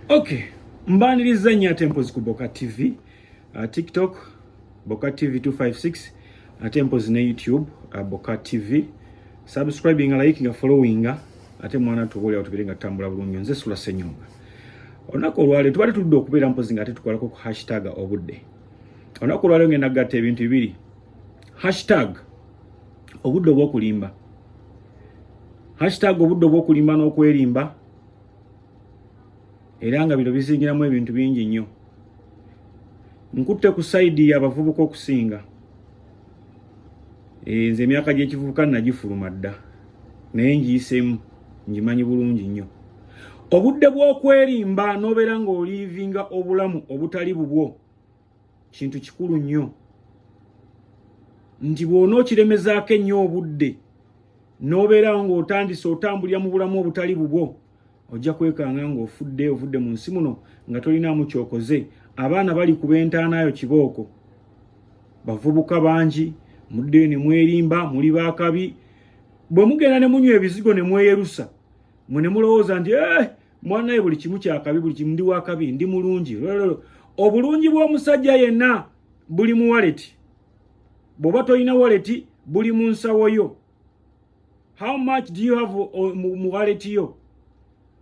Okay, mbaniriza nnyo ate mpozi ku Boka TV, TikTok Boka TV 256, ate mpozi ne YouTube Boka TV. Subscribing, liking, following, ate mwana tuboolera tubere nga tutambula bulungi. Nze Sula Ssenyonga. Olunaku olwaleero tubadde tuludde okubeera mpozi nga ate tukolako ku hashtag obudde. Olunaku olwaleero ngenda kugatta ebintu bibiri. Hashtag obudde obw'okulimba. Hashtag obudde obw'okulimba n'okwerimba. Era nga bino bizingiramu ebintu bingi nnyo. Nkutte ku sayidi y'abavubuka okusinga. Nze emyaka gy'ekivubuka nagifuluma dda, naye ngiyiseemu, ngimanyi bulungi nnyo. Obudde bw'okwerimba n'obeera ng'oliivinga obulamu obutali bubwo kintu kikulu nnyo, nti bw'onookiremezaako ennyo obudde n'obeera ng'otandise otambulira mu bulamu obutali bubwo, ojja kwekanga ng'ofudde, ovudde mu nsi muno nga tolinaamu ky'okoze. Abaana bali ku b'entaanaayo kibooko, bavubuka bangi muddeyo ne mwerimba, muli baakabi. Bwe mugenda ne munywa ebizigo ne mweyerusa, mwe ne mulowooza nti mwana ye buli kimu kyakabi, buli kimu ndi wakabi, ndi mulungi. Obulungi bw'omusajja yenna buli mu wallet. Bw'oba tolina wallet, buli mu nsawo yo. How much do you have mu wallet yo?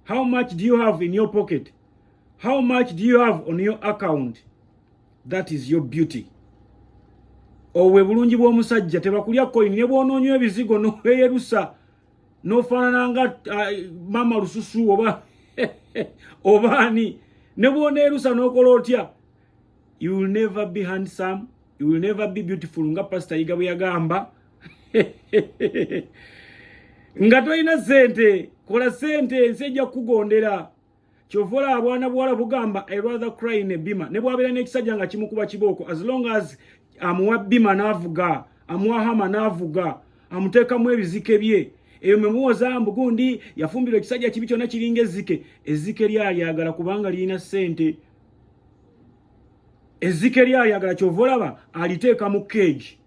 How much do you have in your pocket? How much do you have on your account? That is your beauty. Obwe bulungi bw'omusajja. Tebakulya coin. Ne bw'onoonywa ebizigo n'oweyerusa n'ofaanana nga mama lususu oba obaani, ne bw'oneerusa n'okola otya, you will never be handsome, you will never be beautiful, nga Pastor Yiga bwe yagamba nga tolina ssente. Kola ssente, ensi ejja kukugondera. Kyova olaba bwana buwala bugamba, "I rather cry in a Beamer." Ne bwabeera n'ekisajja nga kimukuba kibooko, as long as amuwa Beamer n'avuga, amuwa Hummer n'avuga, amuteekamu ebizike bye. Eyo memuwoza mbu gundi yafumbirwa ekisajja kibi, kyonna kiringa ezzike. Ezzike lyalyagala kubanga lirina ssente. Ezzike lyalyagala, kyova olaba aliteeka mu cage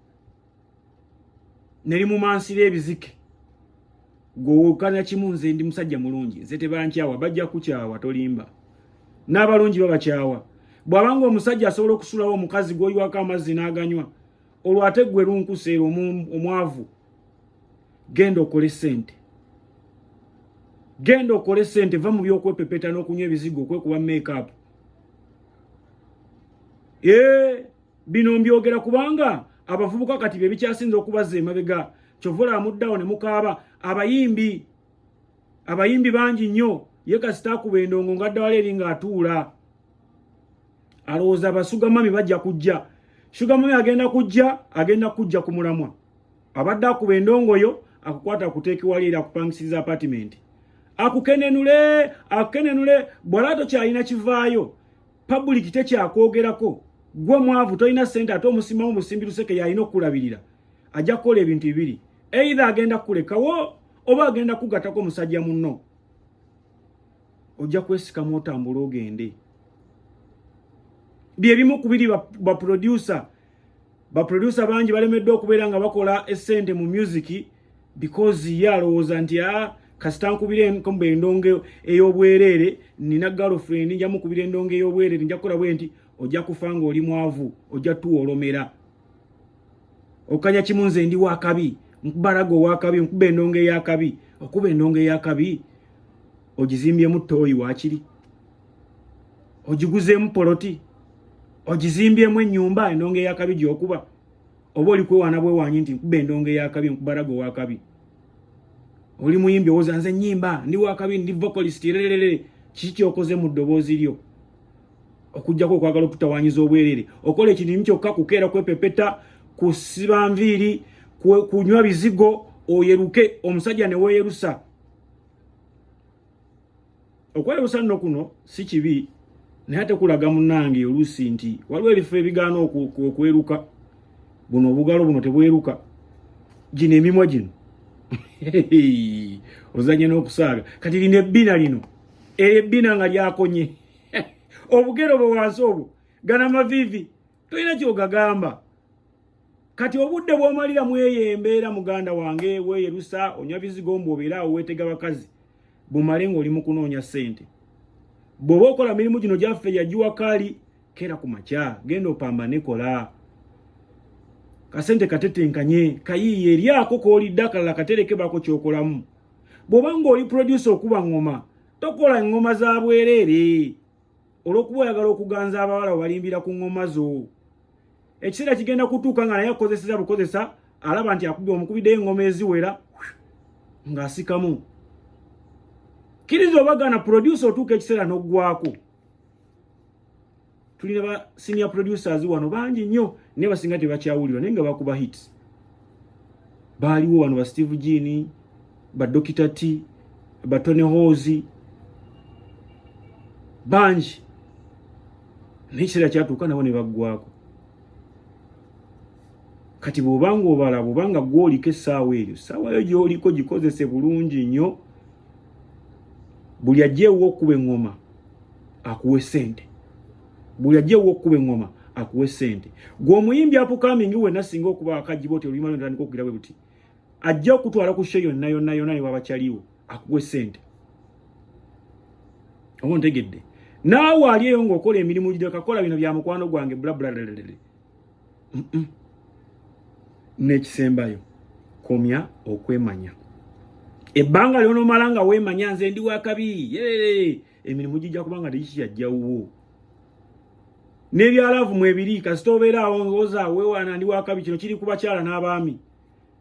ne limumansira ebizike. Gwowokanya kimu, nze ndi musajja mulungi, nze tebankyawa. Bajja kukyawa, tolimba, n'abalungi babakyawa. Bw'abanga omusajja asobola okusulawo omukazi gw'oyiwako amazzi n'aganywa, olwo ate gwe lunkuseera omwavu. Genda okole ssente, genda okole ssente, va mu byokwepepeta n'okunywa ebizigo, okwekuba makeup. Ee, bino mbyogera kubanga abavubuka kati bye bikyasinza okubazza emabega. Kyova olaba muddawo ne mukaaba. Abayimbi bangi nnyo, ye kasita akuba endongo nga wala eri ng'atuula alowooza ba sugar mummy bajja kujja. Sugar mummy agenda kujja, agenda kujja ku mulamwa. Abadde akuba endongo yo, akukwata, akuteeka wali eri, akupangisiriza apartment, akukenenule, akukenenule. Bw'ala tokyalina kivaayo, public tekyakwogerako, gwe mwavu, tolina ssente, ate omusimbamu musimbi luseke yalina okukulabirira. Ajja kukola ebintu bibiri: either agenda kukulekawo oba agenda kugattako musajja munno. Ojja kwesikamu otambule ogende. Byebimu ku biri baproducer bangi balemeddwa okubeera nga bakola essente mu music, because ye alowooza nti a kasita nkubira enkomba endongo ey'obwereere, nina girlfriend, nja mukubira endongo ey'obwereere, nja kukola bwe nti. Ojja kufa ng'oli mwavu, ojja tuwolomera. Okanya kimu, nze ndi wakabi, nkubalaga owakabi, nkuba endongo eyakabi. Okuba endongo eyakabi, ogizimbyemu ttooyi, waakiri ogiguzeemu poloti, ogizimbyemu ennyumba, endongo eyakabi gy'okuba? Oba oli kwewaana bwewanyi nti nkuba endongo eyakabi, nkubalaga owakabi? Oli muyimbi, owoza nze nyimba, ndi wakabi, ndi vocalist lererere. Kiki kyokoze mu ddoboozi lyo okugjako okwagala okutawanyiza obwerere? Okola ekintu kyokka kukeera kwepepeta, kusiba nviiri, kunywa bizigo, oyeruke omusajja ne weeyerusa. Okweyerusa nno kuno si kibi, naye ate kulaga munnange oluusi nti waliwo ebifo ebigaana okweruka. Buno obugalo buno tebweruka, gino emimwa gino ozanye n'okusaaga. Kati lino ebbina, lino ebbina nga lyakonye, obugero bwe wansi obwo gana mavivi, tolina kyogagamba. Kati obudde bw'omalira mweyo embeera, muganda wange, weeyerusa, onywa bizigo, mbu obeera awo weetega bakazi, bumale ng'oli mu kunoonya ssente. Bw'oba okola mirimu gino gyaffe yagiwa kaali, keera ku makya, genda opambane, kola kasente katetenkanye, kayiiye eryako koolidde, akalala katereke, baako kyokolamu. Bw'oba ng'oli producer okuba ngoma, tokola ngoma za bwereere olw'okuba oyagala okuganza abawala obalimbira ku ngoma zo. Ekiseera kigenda kutuuka nga naye akozeseza bukozesa, alaba nti akubye omukubiddeyo engoma eziwera ng'asikamu. Kkiriza obagana producer, otuuka ekiseera n'oggwako. Tulina ba senior producers wano bangi nnyo, naye basinga tebakyawulirwa, naye nga bakuba hits. Baaliwo wano ba Steve Jean, ba Dokita T, ba Tony Hozi, bangi, naye ekiseera kyatuuka nabo ne baggwako. Kati bw'obanga obala, bw'obanga gwoliko essaawa eryo, essaawa yo gy'oliko gikozese bulungi nnyo. Buli ajja ewuwo okukuba eŋŋoma akuwe ssente, buli ajja ewuwo okukuba eŋŋoma akuwe ssente. Gwe omuyimbi upcoming wenna, singa okuba akajiba oti oluyimba lwentandika okugira bwe buti, ajja okutwala ku show yonna yonna yonna ne wabakyaliwo akuwe ssente. Oba ontegedde? Naawe ali eyo ng'okola emirimu girekakola bino bya mukwano gwange blablalalale. N'ekisembayo, komya okwemanya. Ebbanga lyonoomala nga weemanya nze ndi wakabi, emirimu gijja kuba nga tegikyajjawuwo n'ebya love mwebiri. Kasita obeera awo ngooza weewaana ndi wakabi, kino kiri ku bakyala n'abaami,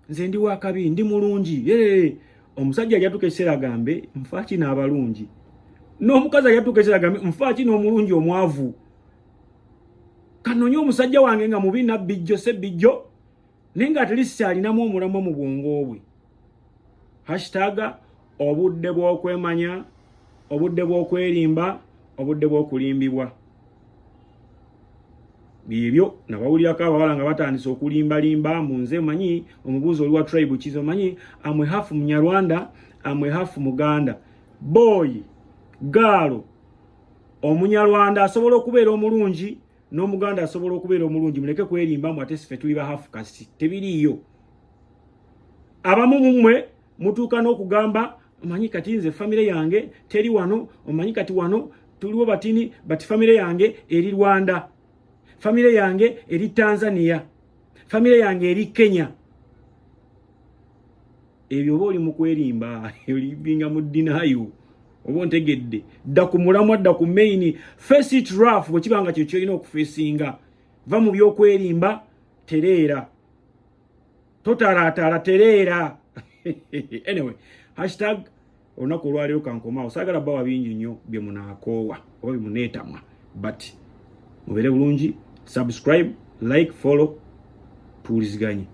nze ndi wakabi, ndi mulungi, omusajja ajatuuka ekiseera agambe nfaaki n'abalungi, n'omukazi ajatuuka ekiseera agambe nfaaki n'omulungi omwavu, kanonye omusajja wange nga mubi nabbijjo sebbijjo, naye nga at least alinamu omulamwa mu bwongo bwe. #Obudde bw'okwemanya, obudde bw'okwerimba, obudde bw'okulimbibwa. Byebyo nabawulirako abawala nga batandise okulimbalimba mu nze manyi omubuuzi oli wa tribe kizo, manyi am half Munyarwanda, am half Muganda. Boy, girl, Omunyarwanda asobola okubeera omulungi n'Omuganda asobola okubeera omulungi. Muleke kwerimba mu ate sife tuli ba half caste, tebiriiyo. Abamu mummwe mutuuka n'okugamba, omanyi kati nze famire yange teri wano, omanyi kati wano tuliwo batini, but famire yange eri Rwanda, famire yange eri Tanzania, famire yange eri Kenya. Ebyo oba oli mu kwerimba, olibinga mu denial. Oba ontegedde? Dda ku mulamwa, dda ku main, face it rough. Bwe kiba nga kyo kyolina okufeesinga, va mu byokwerimba, tereera, totalaatala, tereera. Anyway, #Olunaku olwaleero kankomaawo. Saagala bawa bingi nnyo bye munaakoowa oba bye muneetamwa, but mubeere bulungi. Subscribe, like, follow, tuwuliziganye.